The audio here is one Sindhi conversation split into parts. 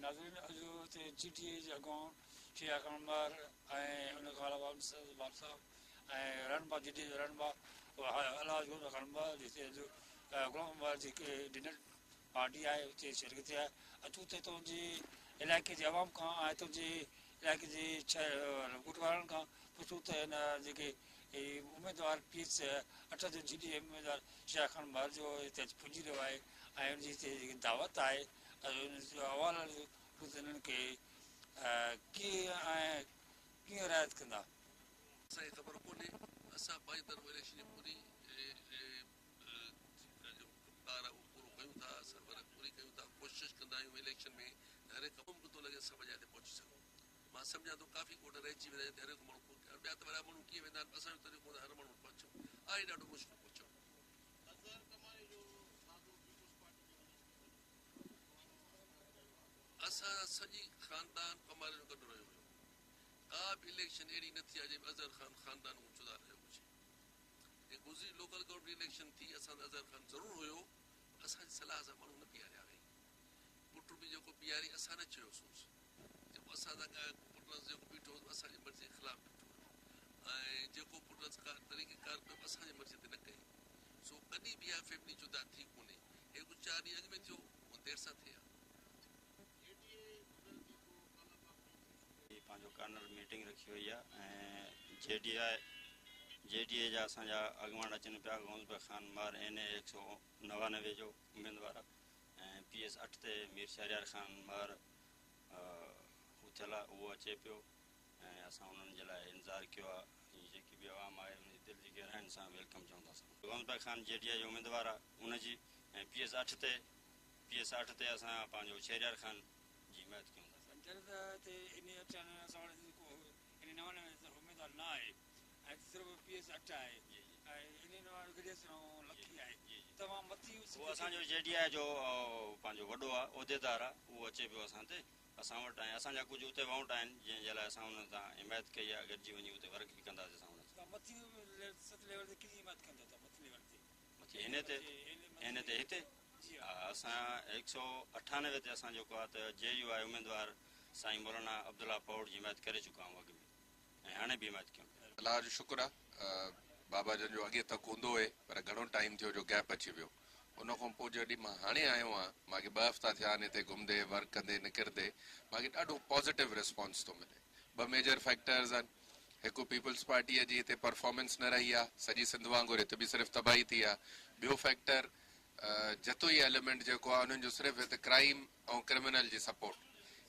ناظرين اڄ هتي جي ڊي اي جي اڳواڻ شيخ اڪرم مهر ۽ ان کان علاوه انصاف صاحب ۽ رهنما جي ڊي اي جو رهنما الحاج غلام خان مهر جي هتي اڄ غلام مهر جي ڊنر پارٽي آهي اتي شرڪت ٿي آهي اچون ته تنهنجي علائقي جي عوام کان ۽ تنهنجي علائقي جي ڳوٺ وارن کان پڇون ته هن جيڪي اميدوار پي ايڇ اٺ جو جي ڊي اي اميدوار شيخ خان مهر جو هتي اچي پڄي رهيو آهي ۽ ان جي هتي جيڪي دعوت آهي ان جو احوال پڇون ته انهن کي ڪيئن ۽ ڪيئن رعايت ڪندا. اسان کي خبر ڪونهي اسان پنهنجي طرف اليڪشن جي پوري جو ڪم ڪار آهي اهو پورو ڪيون ٿا اسان ورڪ پوري ڪيون ٿا ڪوشش ڪندا آهيون اليڪشن ۾ ته هر هڪ ممڪن ٿو لڳي سڀ جاء تي پهچي سگهون مان سمجهان ٿو ڪافي ڳوٺ رهجي ويندا جتي هر هڪ ماڻهو پهچي ٻيا ته وڏا ماڻهو ڪيئن ويندا آهن اسان جو طريقو هوندو آهي هر ماڻهو وٽ پهچون آهي ڏاڍو مشڪل پهچڻ. اسان سڄي خاندان ڪماري جو گڏ رهيو هيو ڪا به اليڪشن اهڙي نه ٿي آهي جنهن ۾ اظهر خان خاندان کان جدا رهيو هجي. جي گذري لوڪل گورنمينٽ جي اليڪشن ٿي اسان ته اظهر خان ضرور هيو پر اسان جي صلاح سان ماڻهو نه بيهاريا هئائين پٽ به جيڪو بيهاري اسان نه چيوسونس جيڪو اسان سان پٽس جيڪو بيٺو هو اسان جي مرضي خلاف بيٺو هيو ۽ جيڪو پٽس طريقي ڪار ڪيو اسان جي مرضي تي نه ڪئي سو ڪڏهن به اها فيملي جدا ٿي ڪونهي هي ڪجهه چار ڏينهن اڳ ۾ ٿيو هو دير سان ٿئي ها. هي پنهنجو ڪارنر ميٽنگ رکي وئي آهي ۽ جي ڊي I جي ڊي اي جا اسان جا اڳواڻ اچن پيا غوث بخش خان مهر اين اي 199 جو اميدوار آهي ۽ پي ايس اٺ تي مير شهريار خان مهر هو ٿيل آهي اهو اچي پيو ۽ اسان انهن جي لاء انتظار ڪيو آهي ۽ جيڪي به عوام آهي ان جي دل جي گهراين سان welcome چون ٿا اسان غوث بخش خان جي ڊي I جو اميدوار آهي ان جي ۽ پي ايس اٺ تي پي ايس اٺ تي اسان پنهنجو شهريار خان جي حمايت ڪيون ٿا. جڏهن ته هتي انهي اٺ اسان وٽ ڪو انهي 99 تي اميدوار نه آهي ۽ هتي صرف پي ايس اٺ آهي ۽ انهي 99 گڏي اسان لکي آهي توهان مٿي هو اسان جو جي ڊي I جو پنهنجو وڏو آهي عهديدار آهي اهو اچي پيو اسان تي اسان وٽ ۽ اسان جا ڪجهه اتي وونٽ آهن جنهن جي لاء اسان انهن سان حمايت ڪئي آهي گڏجي وڃي اتي ورڪ به ڪنداسين اسان انهن سان. توهان مٿي سطح ليول تي ڪنهن جي حمايت ڪندو توهان مٿي ليول تي. مٿي هن تي هن تي هتي اسان 198 تي اسان جيڪو آهي ته جي يو آء اميدوار سائين مولانا عبدالله پهوڙ جي حمايت ڪري چڪا آهيون اڳ ۾ ۽ هاڻي به حمايت ڪيون پيا. الله جو شڪر آ بابا جن جو اڳي تڪ هوندو هئي پر گهڻو ٽائيم ٿيو جو گيپ اچي ويو ان کان پوء جڏهن مان هاڻي آيو آهيان مان کي ٻه هفتا ٿيا آهن هتي گهمندي ورڪ ڪندي نڪرندي مان کي ڏاڍو پازيٽو رسپانس ٿو ملي ٻه ميجر فيڪٽرز آهن هڪ پيپلز پارٽيء جي هتي پرفارمنس نه رهي آ، سڄي سنڌ وانگر هت به صرف تباهي ٿي آ. ٻيو فيڪٽر جتوئي ايليمينٽ جيڪو آ انهن جو صرف هت ڪرائيم ۽ ڪرمنل جي سپورٽ.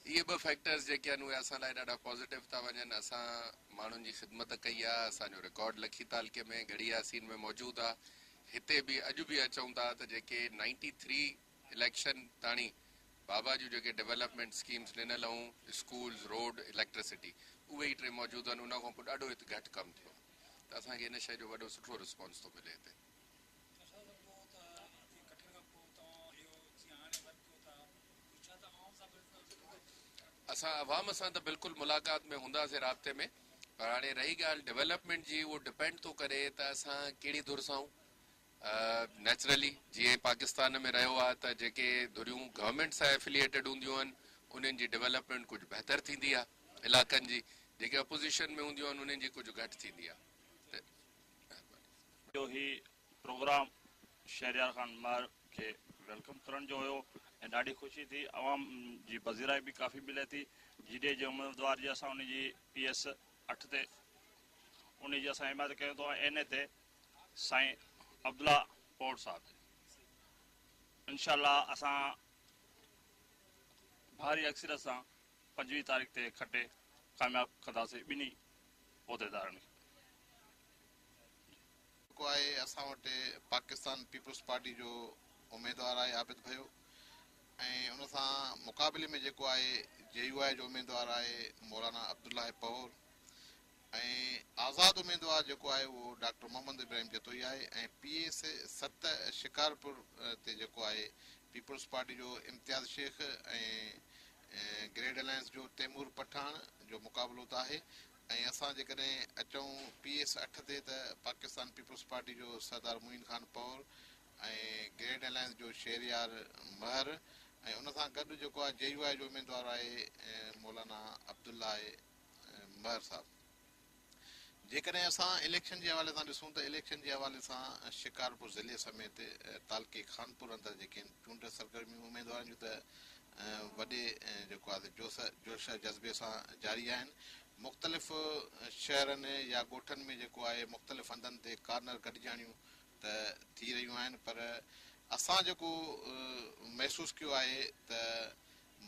اهي ٻه فيڪٽرز جيڪي آهن اهي اسان لاء ڏاڍا پازيٽو ٿا وڃن. اسان ماڻهن جي خدمت ڪئي آ، اسان جو رڪارڊ لکي تعلقي ۾ ڳڙهي ياسين ۾ موجود آ. هتي به اڄ به اچون ٿا ته جيڪي نائنٽي ٿري اليڪشن تاڻي بابا جون جيڪي ڊولپمينٽ اسڪيمز ڏنل هيون اسڪولز، روڊ، اليڪٽرسٽي اهي ئي ٽي موجود آهن ان کان پوء ڏاڍو هت گهٽ ڪم ٿيو آهي ته اسان کي ان شيء جو وڏو سٺو رسپانس ٿو ملي هتي. اسان عوام سان ته بلڪل ملاقات ۾ هونداسين رابطي ۾ پر هاڻي رهي ڳالهه ڊولپمينٽ جي اهو ڊپينڊ ٿو ڪري ته اسان ڪهڙي ڌر سان آهيون نيچرلي جيئن پاڪستان ۾ رهيو آهي ته جيڪي ڌريون گورنمينٽ سان ايفليئيٽيڊ هونديون آهن انهن جي ڊولپمينٽ ڪجهه بهتر ٿيندي آهي علائقن جي جيڪي اپوزيشن ۾ هونديون آهن انهن جي ڪجهه گهٽ ٿيندي آهي ته مهرباني. جو هي پروگرام شهريار خان مهر کي welcome ڪرڻ جو هيو ۽ ڏاڍي خوشي ٿي عوام جي پذيرائي به ڪافي ملي ٿي جي ڊي اي جي اميدوار جي اسان ان جي پي ايس اٺ تي ان جي اسان حمايت ڪيون ٿا ۽ اين اي تي سائين عبدالله پوڙ صاحب جي انشاء الله اسان ڀاري اڪثريت سان 25 تاريخ تي کٽي ڪامياب ڪنداسين ٻنهي عهديدارن کي. جيڪو آهي اسان وٽ پاڪستان پيپلز پارٽي جو اميدوار آهي عابد ڀيو ۽ ان سان مقابلي ۾ جيڪو آهي جي يو آء جو اميدوار آهي مولانا عبدالله پهور ۽ آزاد اميدوار جيڪو آهي اهو ڊاڪٽر محمد ابراهيم جتوئي آهي ۽ پي ايس ست شڪارپور تي جيڪو آهي پيپلز پارٽي جو امتياز شيخ ۽ گريڊ الائنس جو تيمور پٺاڻ جو مقابلو ته آهي ۽ اسان جيڪڏهن اچون پي ايس اٺ تي ته پاڪستان پيپلز پارٽي جو سردار معين خان پنهور ۽ گريڊ الائنس جو شهريار مهر ۽ ان سان گڏ جيڪو آهي جي يو آء جو اميدوار آهي مولانا عبدالله مهر صاحب. جيڪڏهن اسان اليڪشن جي حوالي سان ڏسون ته اليڪشن جي حوالي سان شڪارپور ضلعي سميت تعلقي خانپور اندر جيڪي آهن چونڊ سرگرميون اميدوارن جون ته وڏي جيڪو آهي جوش جوش جذبي سان جاري آهن. مختلف شهرن يا ڳوٺن ۾ جيڪو آهي مختلف هنڌن تي ڪارنر گڏجاڻيون ته ٿي رهيون آهن پر اسان جيڪو محسوس ڪيو آهي ته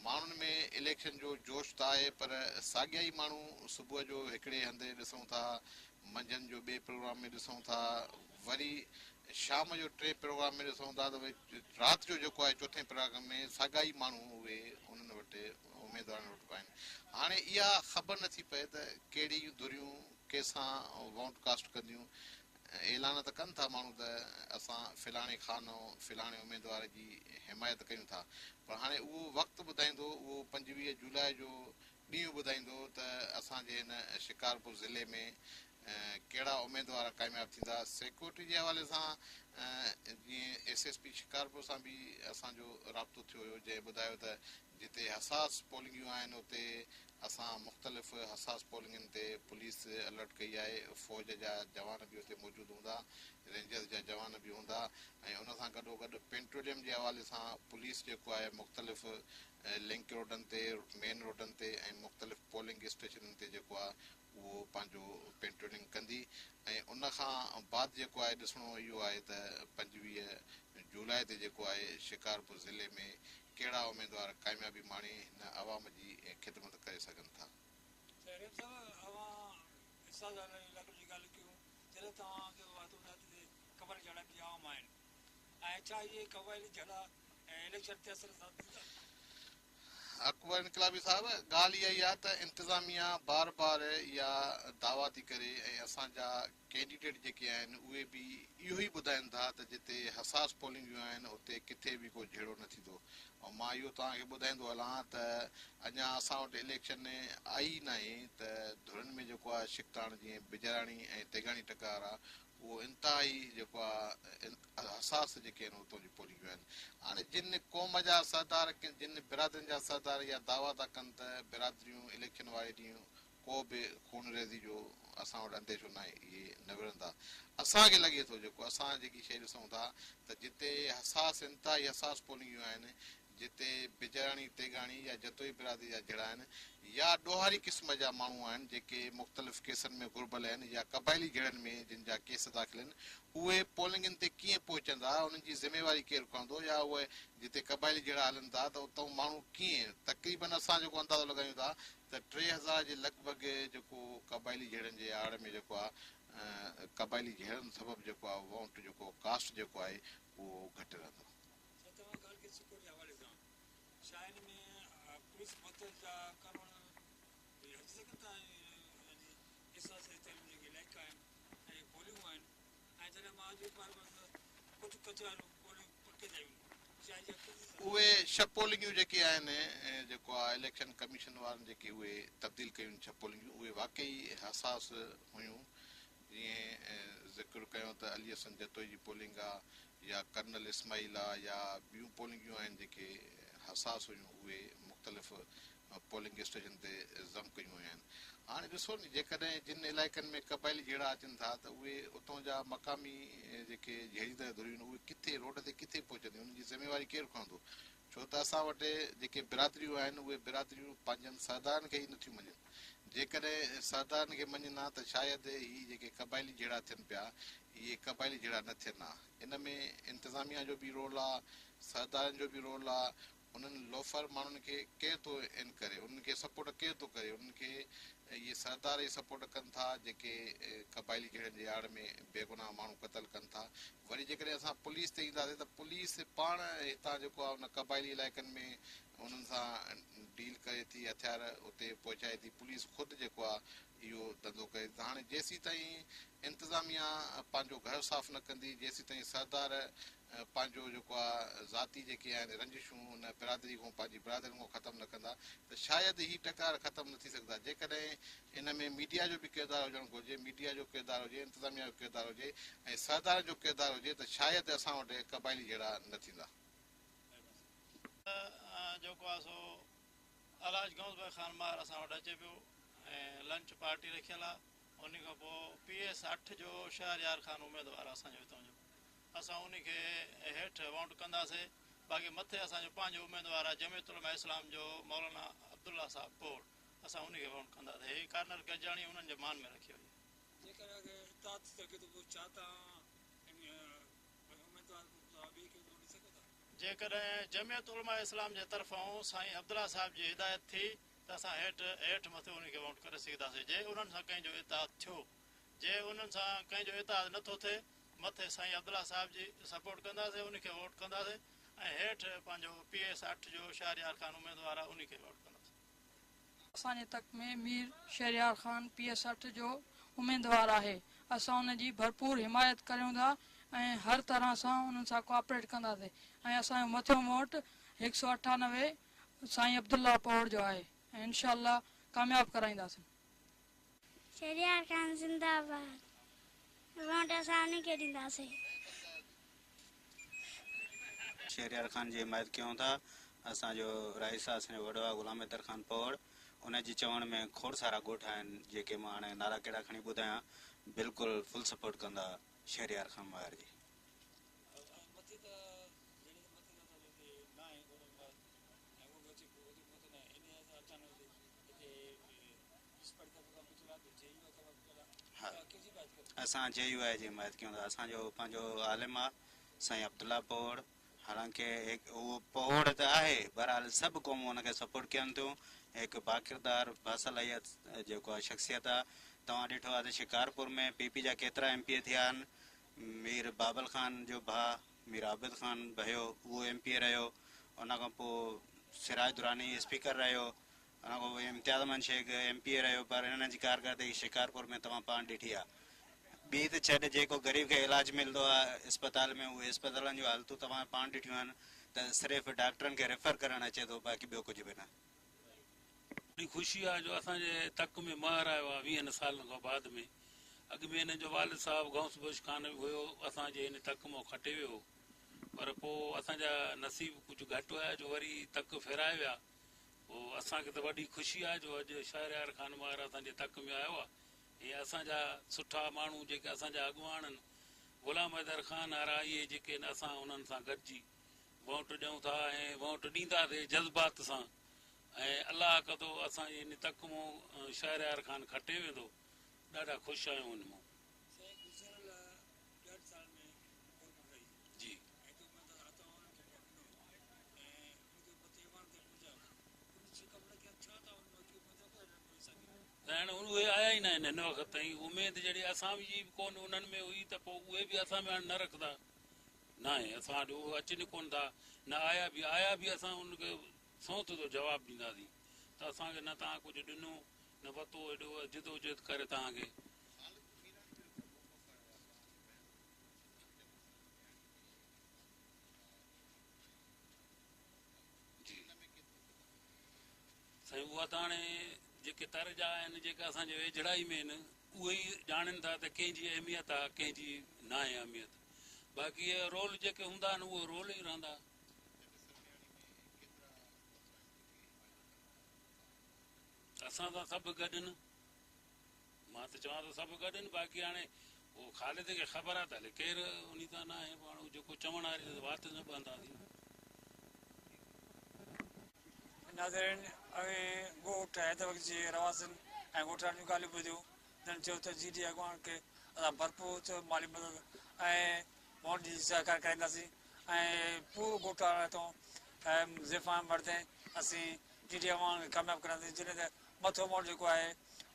ماڻهن ۾ اليڪشن جو جوش ته آهي پر ساڳيا ئي ماڻهو صبح جو هڪڙي هنڌ ڏسون ٿا، منجهند جو ٻئي پروگرام ۾ ڏسون ٿا، وري شام جو ٽئين پروگرام ۾ ڏسون ٿا ته وري رات جو جيڪو آهي چوٿين پروگرام ۾ ساڳيا ئي ماڻهو اهي انهن وٽ اميدوارن وٽ آهن. هاڻي اها خبر نٿي پئي ته ڪهڙيون ڌريون ڪنهن سان وونٽ ڪاسٽ ڪنديون. اعلان ته ڪن ٿا ماڻهو ته اسان فلاڻي خان فلاڻي اميدوار جي حمايت ڪيون ٿا پر هاڻي اهو وقت ٻڌائيندو اهو 25 جولاء جو ڏينهن ٻڌائيندو ته اسان جي هن شڪارپور ضلعي ۾ ڪهڙا اميدوار ڪامياب ٿيندا. سيڪيورٽي جي حوالي سان جيئن ايس ايس پي شڪارپور سان به اسان جو رابطو ٿيو هيو جنهن ٻڌايو ته جتي حساس پولنگيون آهن اتي اسان مختلف حساس پولنگين تي پوليس الرٽ ڪئي آهي، فوج جا جوان به اتي موجود هوندا، رينجرز جا جوان به هوندا ۽ ان سان گڏوگڏ پيٽروليم جي حوالي سان پوليس جيڪو آهي مختلف لنڪ روڊن تي، مين روڊن تي ۽ مختلف پولنگ اسٽيشنن تي جيڪو آهي اهو پنهنجو پيٽرولنگ ڪندي ۽ ان کان بعد جيڪو آهي ڏسڻو اهو آهي ته 25 جولاء تي جيڪو آهي شڪارپور ضلعي ۾ ڪهڙا اميدوار ڪاميابي ماڻي هن عوام جي خدمت ڪري سگهن ٿا. رحيم صاحب اوهان حساس علائقن جي ڳالهه ڪيون جڏهن توهان کي واضح ٻڌايو ته قبائلي جهيڙا به عام آهن ۽ ڇا اهي قبائلي جهيڙا اليڪشن تي اثر انداز ٿيندا؟ اڪبر انقلابي صاحب ڳالهه اها ئي آهي ته انتظاميا بار بار اها دعويٰ ٿي ڪري ۽ اسان جا ڪينڊيڊيٽ جيڪي آهن اهي به اهو ئي ٻڌائين ٿا ته جتي حساس پولنگيون آهن اتي ڪٿي به ڪو جهيڙو نه ٿيندو ۽ مان اهو توهان کي ٻڌائيندو هلان ته اڃا اسان وٽ اليڪشن آئي ئي ناهي ته ڌرين ۾ جيڪو آهي ڇڪتاڻ جيئن بجراڻي ۽ تيغاڻي ٽڪار آهي اهو انتهائي جيڪو آهي حساس جيڪي آهن اتان جون پولنگيون آهن. هاڻي جن قوم جا سردار جن برادرين جا سردار اها دعويٰ ٿا ڪن ته برادريون اليڪشن واري ڏينهن ڪو به خونريزي جو اسان وٽ انديشو ناهي اهي نه وڙهندا. اسان کي لڳي ٿو جيڪو اسان جيڪي شيء ڏسون ٿا ته جتي حساس انتهائي حساس پولنگيون آهن جتي بجراڻي، تيغاڻي يا جتوئي برادري جا جهيڙا آهن يا ڏوهاري قسم جا ماڻهو آهن جيڪي مختلف ڪيسن ۾ گهربل آهن يا قبائلي جهيڙن ۾ جن جا ڪيس داخل آهن اهي پولنگن تي ڪيئن پهچندا انهن جي ذميواري ڪير کڻندو يا اهي جتي قبائلي جهيڙا هلن ٿا ته اتان ماڻهو ڪيئن تقريبن اسان جيڪو اندازو لڳايون ٿا ته 3000 جي لڳ ڀڳ جيڪو قبائلي جهيڙن جي آڙ ۾ جيڪو آهي قبائلي جهيڙن سبب جيڪو آهي وونٽ جيڪو ڪاسٽ جيڪو آهي اهو گهٽ رهندو. ڇا توهان ڳالهه ڪئي سيڪيورٽي جي حوالي سان ڇا ان ۾ پوليس مدد جا قانون به اچي سگهن ٿا يعني احساس تعليم جيڪي علائقا آهن ۽ پوليون آهن ۽ جڏهن مان اڄ بار بار ڪجهه ڪچهريون پوليون پڪي جايون ڇا اها اهي ڇهه پولنگيون جيڪي آهن جيڪو آهي اليڪشن ڪميشن وارن جيڪي اهي تبديل ڪيون ڇهه پولنگيون اهي واقعي حساس هيون جيئن ذڪر ڪيو ته علي حسن جتوئي جي پولنگ آ يا ڪرنل اسماعيل آ يا ٻيون پولنگيون آهن جيڪي حساس هيون اهي مختلف پولنگ اسٽيشن تي ضم ڪيون ويون آهن. هاڻي ڏسو ني جيڪڏهن جن علائقن ۾ قبائلي جهيڙا اچن ٿا ته اهي اتان جا مقامي جيڪي جهيڙيندڙ ڌريون آهن اهي ڪٿي روڊ تي ڪٿي پهچنديون انهن جي ذميواري ڪير کڻندو ڇو ته اسان وٽ جيڪي برادريون آهن اهي برادريون پنهنجن سردارن کي ئي نٿيون مڃن. جيڪڏهن سردارن کي مڃن ها ته شايد هي جيڪي قبائلي جهيڙا ٿين پيا اهي قبائلي جهيڙا نه ٿين ها. ان ۾ انتظاميا جو به رول آ، سردارن جو به رول آ، انهن لوفر ماڻهن کي ڪير ٿو ان ڪري، انهن کي سپورٽ ڪير ٿو ڪري، انهن کي اهي سردار ئي سپورٽ ڪن ٿا جيڪي قبائلي جهيڙن جي آڙ ۾ بيگناهه ماڻهو قتل ڪن ٿا. وري جيڪڏهن اسان پوليس تي اينداسين ته پوليس پاڻ هتان جيڪو آهي ان قبائلي علائقن ۾ انهن سان ڊيل ڪري ٿي هٿيار اتي پهچائي ٿي پوليس خود جيڪو آهي اهو ڌنڌو ڪري ٿي ته هاڻي جيسيتائين انتظاميا پنهنجو گهر صاف نه ڪندي جيسيتائين سردار پنهنجو جيڪو آ ذاتي جيڪي آهن رنجشون ان برادري کان پنهنجي برادرين کان ختم نه ڪندا ته شايد هي ٽڪار ختم نه ٿي سگهندا جيڪڏهن ان ۾ ميڊيا جو به ڪردار هجڻ گهرجي ميڊيا جو ڪردار هجي انتظاميا جو ڪردار هجي ۽ سردارن جو ڪردار هجي ته شايد اسان وٽ قبائلي جهيڙا نه ٿيندا. جيڪو آهي سو الحاج غوث بخش خان مهر اسان وٽ اچي پيو ۽ لنچ پارٽي رکيل آهي. انهي کان پوء پي ايس 8 جو شهريار خان اميدوار آهي اسان جو هتان جو، اسان انهي کي هيٺ وونٽ ڪنداسي. باقي مٿي اسان جو پنهنجو اميدوار آهي جمعيت علماء اسلام جو مولانا عبدالله صاحب پوڙ، اسان انهي کي وونٽ ڪنداسي. هي ڪارنر گڏجاڻي انهن جي مان ۾ رکي وئي آهي. جيڪڏهن اڳي اتحاد ٿي سگهي ٿو پوء ڇا توهان ان اميدوار کان علاوه ٻئي کي به وونٽ ڏئي سگهو ٿا؟ جيڪڏهن جمعيت علماء اسلام جي طرفان سائين عبدالله صاحب جي هدايت ٿي ته اسان هيٺ هيٺ مٿي انهن کي وونٽ ڪري سگهنداسين جي انهن سان ڪنهن جو اتحاد ٿيو. جي انهن سان ڪنهن جو اتحاد نه ٿو ٿئي مٿي سائين عبدالله صاحب جي سپورٽ ڪنداسين انهن کي ووٽ ڪنداسين ۽ هيٺ پنهنجو پي ايس 8 جو شهريار خان اميدوار آهي انهي کي ووٽ ڪنداسين. اسان جي تڪ ۾ مير شهريار خان پي ايس 8 جو اميدوار آهي اسان ان جي ڀرپور حمايت ڪريون ٿا ۽ هر طرح سان انهن سان ڪوآپريٽ ڪنداسين ۽ اسان جو مٿيون ووٽ 198 سائين عبدالله پوهڙ جو آهي ۽ انشاء الله ڪامياب ڪرائينداسين. شهريار خان زنده آباد ووٽ اسان انهي کي ڏينداسين. شهريار خان جي حمايت ڪيون ٿا. اسان جو رئيس آ اسان جو وڏو آ غلام حيدر خان پوهڙ ان جي چوڻ ۾ کوڙ سارا ڳوٺ آهن جيڪي مان هاڻي نالا ڪهڙا کڻي ٻڌايان بلڪل فل سپورٽ ڪندا شهريار خان مهر جي. ها اسان جي يو آء جي حمايت ڪيون ٿا اسان جو پنهنجو عالم آ سائين عبدالله پوهڙ حالانڪه اهو پوهڙ ته آهي بهرحال سڀ قومون ان کي سپورٽ ڪين ٿيون هڪ باڪردار باصلاحيت جيڪو آ شخصيت آ توهان ڏٺو آ ته شڪارپور ۾ پي پي جا ڪيترا ايم پي اي ٿيا آهن مير بابل خان جو ڀاء مير عابد خان ڀيو اهو ايم پي اي رهيو ان کان پوء سراج دراني اسپيڪر رهيو ان کان پوء Imtiaz Ahmed Shaikh M P A رهيو پر انهن جي ڪارڪردگي شڪارپور ۾ توهان پاڻ ڏٺي آ ٻي ته ڇڏ جيڪو غريب کي علاج ملندو آ اسپتال ۾ اهي اسپتالن جون حالتون توهان پاڻ ڏٺيون آهن ته صرف ڊاڪٽرن کي ريفر ڪرڻ اچي ٿو باقي ٻيو ڪجهه به نه. وڏي خوشي آ جو اسان جي تڪ ۾ مهر آيو آ ويهن سالن کان بعد ۾ اڳ ۾ هن جو والد صاحب غوث بخش خان به هيو اسان جي هن تڪ مان کٽي ويو هو پر پوء اسان جا نصيب ڪجهه گهٽ هيا جو وري تڪ ڦيرائي ويا پوء اسان کي ته وڏي خوشي آ جو اڄ شهريار خان مهر اسان جي تڪ ۾ آيو آ ۽ اسان جا سٺا ماڻهو جيڪي اسان جا اڳواڻ آهن غلام حيدر خان وارا اهي جيڪي آهن اسان انهن سان گڏجي ووٽ ڏيون ٿا ۽ ووٽ ڏينداسين جذبات سان ۽ الله ڪندو اسان جي هن تڪ مون شهريار خان کٽي ويندو ڏاڍا خوش آهيون ان مون. سائين گذريل ڏهن سالن ۾ گورنمينٽ رهي جي. ۽ هتي اميدوار آتا انهن کي ووٽ ڏنو ۽ ان کي مٿي ايوان تي پهچايو انهن ڇا ڪم نه ڪيا ڇا توهان ان مان ڪي اميد رکو ٿا انهن مان ساڳي. سائين اهي آيا ئي ناهن هن وقت تائين اميد جهڙي اسان جي به ڪونه انهن ۾ هئي ته پوء اهي به اسان ۾ هاڻي نه رکندا ناهي اسان وٽ اهي اچن ئي ڪونه ٿا نه آيا به آيا به اسان انهن کي سونت جو جواب ڏينداسين ته اسان کي نه توهان ڪجهه ڏنو نه ورتو ايڏو جدوجهد ڪري توهان کي. جي سائين اها ته هاڻي جيڪي تر جا آهن جيڪي اسان جي ويجهڙائي ۾ آهن اهي ئي ڄاڻين ٿا ته ڪنهن جي اهميت آهي ڪنهن جي ناهي اهميت باقي اهي رول جيڪي هوندا آهن اهي رول ئي رهندا. اسان سان سڀ گڏ آهن مان ته چوان ٿو سڀ گڏ آهن باقي هاڻي اهو خالد کي خبر آهي ته هلي ڪير انهي سان ناهي پوء هاڻي جيڪو چوڻ واري جو وات نه ٻڌنداسين. ناظرين اوهين ڳوٺ حيدر بخش جي رهواسين ۽ ڳوٺاڻن جون ڳالهيون ٻڌيون جن چيو ته جي ڊي اڳواڻ کي اسان ڀرپور مالي مدد ۽ ووٽ جي سهڪار ڪرائينداسين ۽ پورو ڳوٺ هتان زيفان مردين اسين جي ڊي اڳواڻ کي ڪامياب ڪرائينداسين جڏهن ته مٿو موڙ جيڪو آهي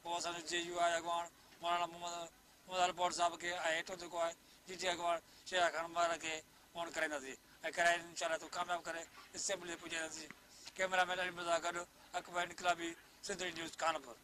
اهو اسان جو جي يو آء اڳواڻ مولانا محمد محمد علي پوهڙ صاحب کي ۽ هيٺون جيڪو آهي جي ڊي اڳواڻ شيرا خان مهر کي ووٽ ڪرائينداسين ۽ ڪرائي انشاء الله ڪامياب ڪري اسيمبلي تي پڄائينداسين ڪئميرا مين علي مرزا گڏ اڪبر انقلابي سنڌڙي نيوز خانپور.